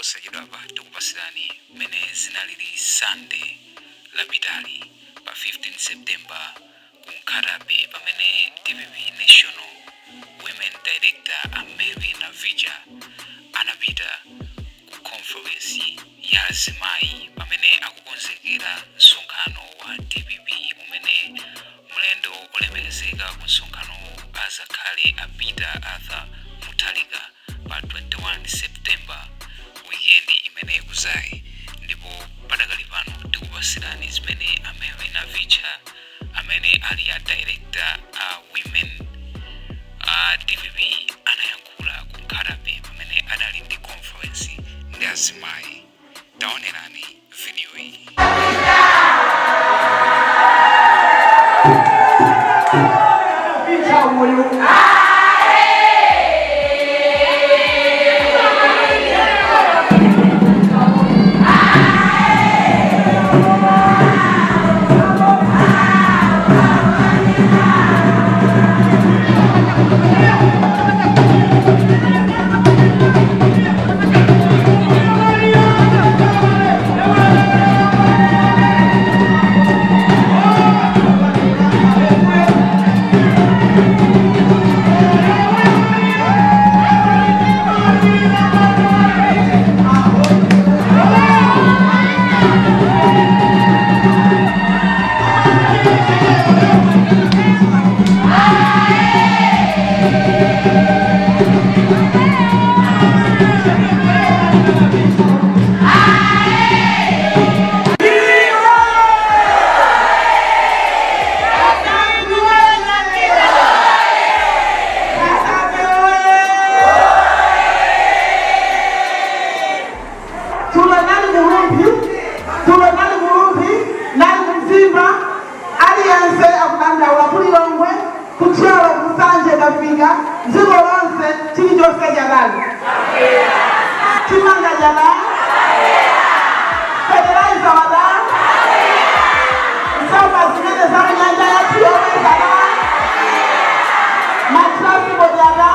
Posachedwapa tikupasirani mmene zinalili Sunday lapitali pa 15 September ku Nkhata Bay, pamene DPP National Women Director a Mary Navicha anapita ku conference ya azimayi pamene akukonzekera msonkhano wa DPP, umene mlendo olemekezeka ku msonkhanowu azakhale a Peter Arthur Mutharika pa 21 September, weekend imene ikuzayi. Ndipo padakali pano tikupasirani zimene a Mary Navicha, amene ali a director a women a DPP, anayankhula ku Nkhata Bay pamene adali ndi conference ndi azimayi. Taonerani video iyi. Picha uyu. Tulo nali ku Rumphi, tulo nali ku Rumphi, nali ku Mzimba, aliyense akudandaula ku Lilongwe, ku Thyolo, ku Nsanje kafika, dziko lonse chilichonse chadali. Chimanga chada, fertilizer wada, nsomba zimene za kunyanja ya Thyolo zada, matransport ada,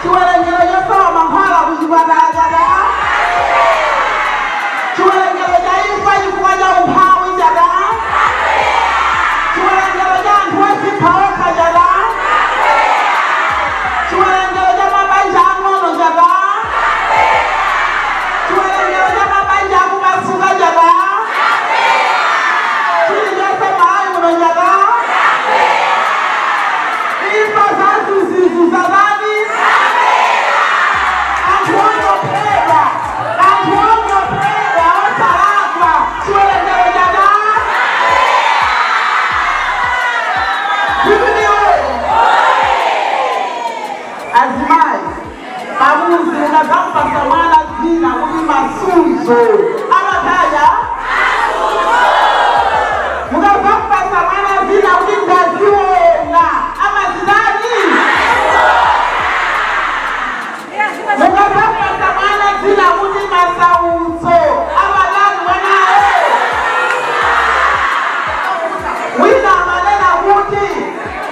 chiwerengero chosowa mankhwala kuchipatala chada, chiwerengero cha imfa chifukwa cha umphawi chada, chiwerengero cha anthu ozipha okha chada, chiwerengero cha mabanja ang'ono chada, chiwerengero cha mabanja akumasuka chada, chilichonse Malawi muno chada, imfa zazizizi zadani, anthu ongophedwa, anthu ongophedwa osalakwa, chiwerengero chada. Kutumiwe azimayi, pamuzi ukadzampasa mwana dzina kuti Masunzo, amataya. Mukadzampasa mwana dzina kuti Ndaziona, amazidani. Mukadzampasa mwana dzina kuti Masautso, amadani mwanayo. Wina amanena kuti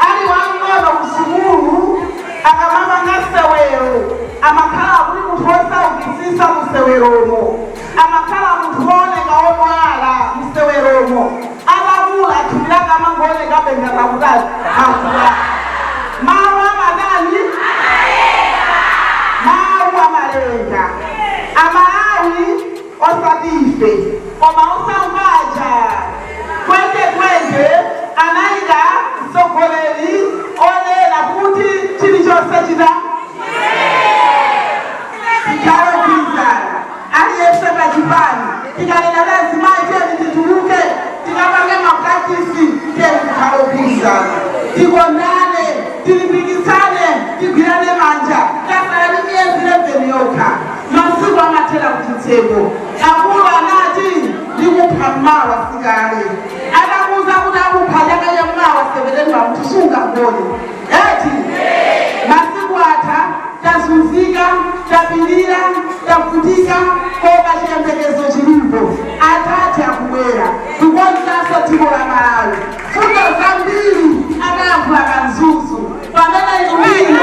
ali wang'ono kusukulu akamapanga sewero amakhala kuti munthu wosaukitsitsa museweromo, amakhala munthu wooneka wodwala museweromo. Atakula, thupi lake amangooneka bengata kutali akula. Mawu amadani, mawu amalenga. Amalawi, osati ife koma osamvaja, 2020 anayika mtsogoleri onena kuti chilichonse chita tikhale ogwirizana, aliyense pachipani. Tikanena kuti azimayi tiyeni tituluke tikapange mapractice, tiyeni tikhale ogwirizana, tikondane, tilimbikitsane, tigwirane manja. Tasala ndi miyezi 11 yokha. Masiku amathera kuchitseko. Akulu anati ndikupha mmawa sikale. Atakuuza kuti akupha chaka cha mmawa September, munthu sungagone eti. Masiku atha, tazunzika, tapirira, tavutika, koma chiyembekezo chilipo. Atate akubwera kukonzanso dziko la Malawi. Fundo zambiri anayankhula Kamzuzu pamene inu mili.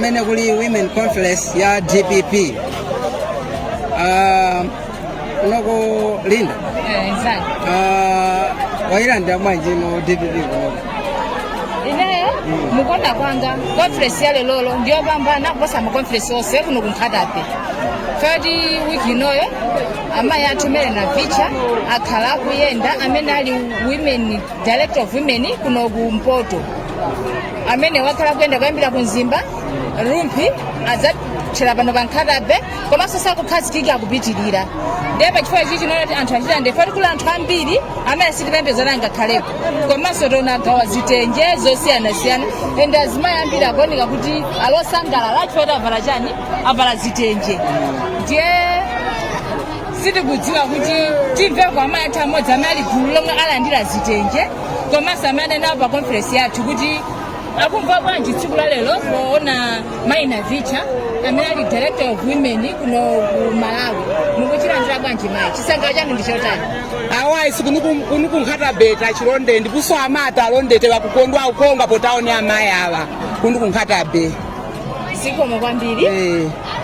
Kumene kuli Women Conference ya DPP. Kunoko Linda. Exactly. Wayilandira bwanji ino DPP kunoko? Ineyo mukonda kwanga conference ya lelolo ndiyopambana kuposa ma conference onse kuno ku Nkhata Bay. Fati wiki inoyo amayi athu Mary Navicha akhala akuyenda, amene ali women director of women kuno kumpoto, amene wakhala kuyenda kuyambira ku Mzimba, Rumphi, adzathera pano pa Nkhata Bay, komanso sakukhazikika, akupitirira. Ndiye pachifukwa chichi chinoona kuti anthu achita ndefe kuli anthu ambiri amene sitipembedzana ngakhalepo, komanso tonagawa zitenje zosiyanasiyana, ende azimayi ambiri akuoneka kuti alosangalala chifukwa kuti avala chani, avala zitenje. Ndiye sitikudziwa kuti timveko amayi athu amodzi amene ali gulu lomwe alandira zitenje, komanso amene nawo pa conference yathu, kuti akumva bwanji tsiku la lero poona mayi Navicha amene ali director of women kuno ku Malawi. Mukuchilandira bwanji mayi? Chisangalalo chanu ndi chotani? Awayi, kuno ku Nkhata Bay tachilonde, ndiponso amata alondete vakukondwa ukonga potaone amayi awa kuno ku Nkhata Bay. Zikomo kwambiri.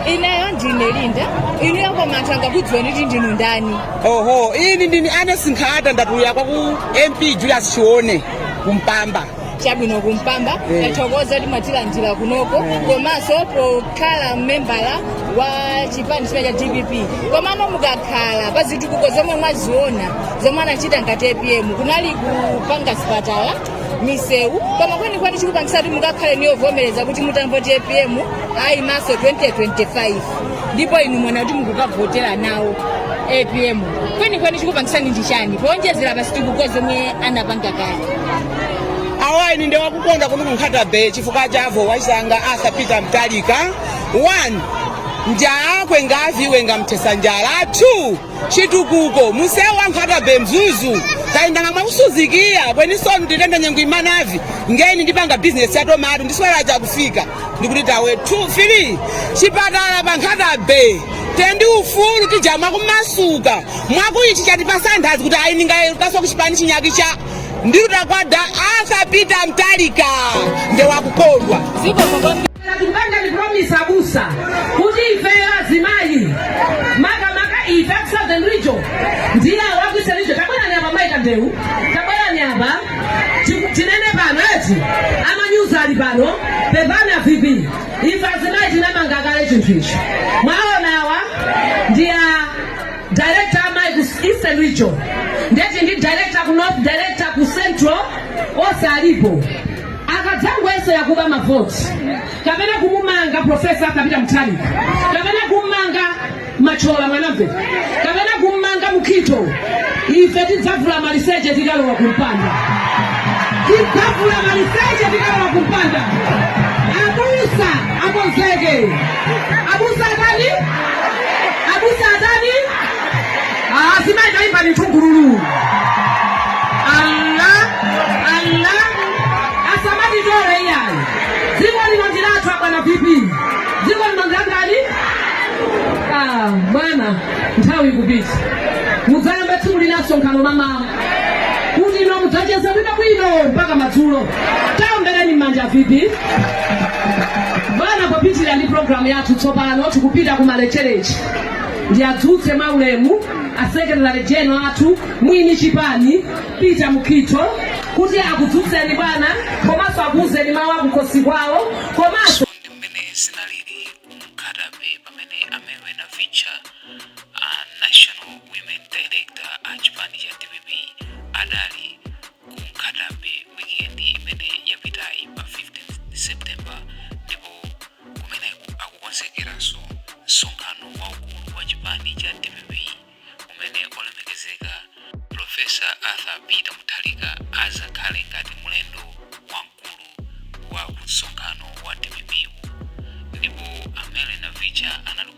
Ineyo ndine Linda. Inuyo koma anthu angakudziweni kuti ndinu ndani? Oho, ini ndini ane Sinkhata, ndatuluya kwa ku MP Julius Chione kumpamba. Chabwino, kumpamba. Tathokoza kuti mwatilandira kunoko, komanso pokhala membala wa chipani chimene cha DPP. Komano mukakhala pa zitukuko zomwe mwaziona zomwe anachita ngati APM, kunali kupanga zipatala, misewu, koma kwenikweni chikupangisa kuti mukakhale niyovomereza kuti mutamvoti APM ayimaso 2025, ndipo inu mwana kuti mukukavotera nawo APM, kwenikweni chikupangisani ndi chani powonjezera pa zitukuko zomwe anapanga kale? Awa, ini ndewakukonda kuno ku Nkhata Bay chifukwa chavo wachisanga Arthur Peter Mtalika. 1, njala kwengavi wenga mthesa njala. 2, chitukuko, musewu wa Nkhata Bay Mzuzu kayendanga mwakusuzikia kwenisonu titenda nyengo imanavi ngeni ndipanga bizinesi ya tomato ndiswera chakufika ndikuti tawe. 2, 3, chipatala pa Nkhata Bay tendi ufulu tija mwakumasuka mwakuichi chatipasa nthazi kuti ayininga kaso kuchipani chinyaki cha ndiruta kwa da Arthur Peter Mtalika ndewakukondwa. Zikomo kwambiri. Tikupanga ni promise abusa kuti ifeyo azimayi, makamaka ife aku Southern Region, ndiye aku Eastern Region, tabwerani apa mayi Kandeu, tabwerani apa. Tinene pano eti amanyuza ali pano pepani a VP, ife azimayi tinamanga kale chinthu ichi. Mwaona, awa ndi a director amayi ku Eastern Region, ndeti ndi director ku North, director ku Central, onse alipo. Akadzangwesera kuba mavoti kapena kumumanga Professor Arthur Mutharika kapena kumumanga Machola Mwanamve kapena kumumanga Mukhito, ife tidzavula maliseche tikalowa kumpanda, tidzavula maliseche tikalowa kumpanda. Abusa akonzeke, abusa atani, abusa atani? Azimayi taimba ni thungululu. Allah, Allah, asamatitole iyayi. Dziko lino ndilathu abwana VP, dziko lino ndilangani. Ah, bwana, nthawi ikupita, mudzayamba tsiku lina msonkhano mamawa kuti ino mudzacheza bwinobwino mpaka madzulo. Taombereni m'manja VP. Bwana, popitirira ndi programu yathu, tsopano tikupita ku malecherechi. Ndiadzutse maulemu a secretary general athu, mwini chipani, Peter Mukhito, kuti akudzutseni bwana, komanso akuwuzeni mawu akukhosi kwawo, komanso Ndi mmene zinalili ku Nkhata Bay pamene a Mary Navicha, a national women director a chipani cha DPP, adali ku Nkhata Bay weekend imene yapitayi pa 15 September, ndipo kumeneku akukonzekeranso msonkhano waukulu wa chipani cha DPP umene olemekezeka Professor Arthur Peter Mutharika azakhale ngati mlendo wamkulu wa msonkhano wa DPP. Ndipo a Mary Navicha anali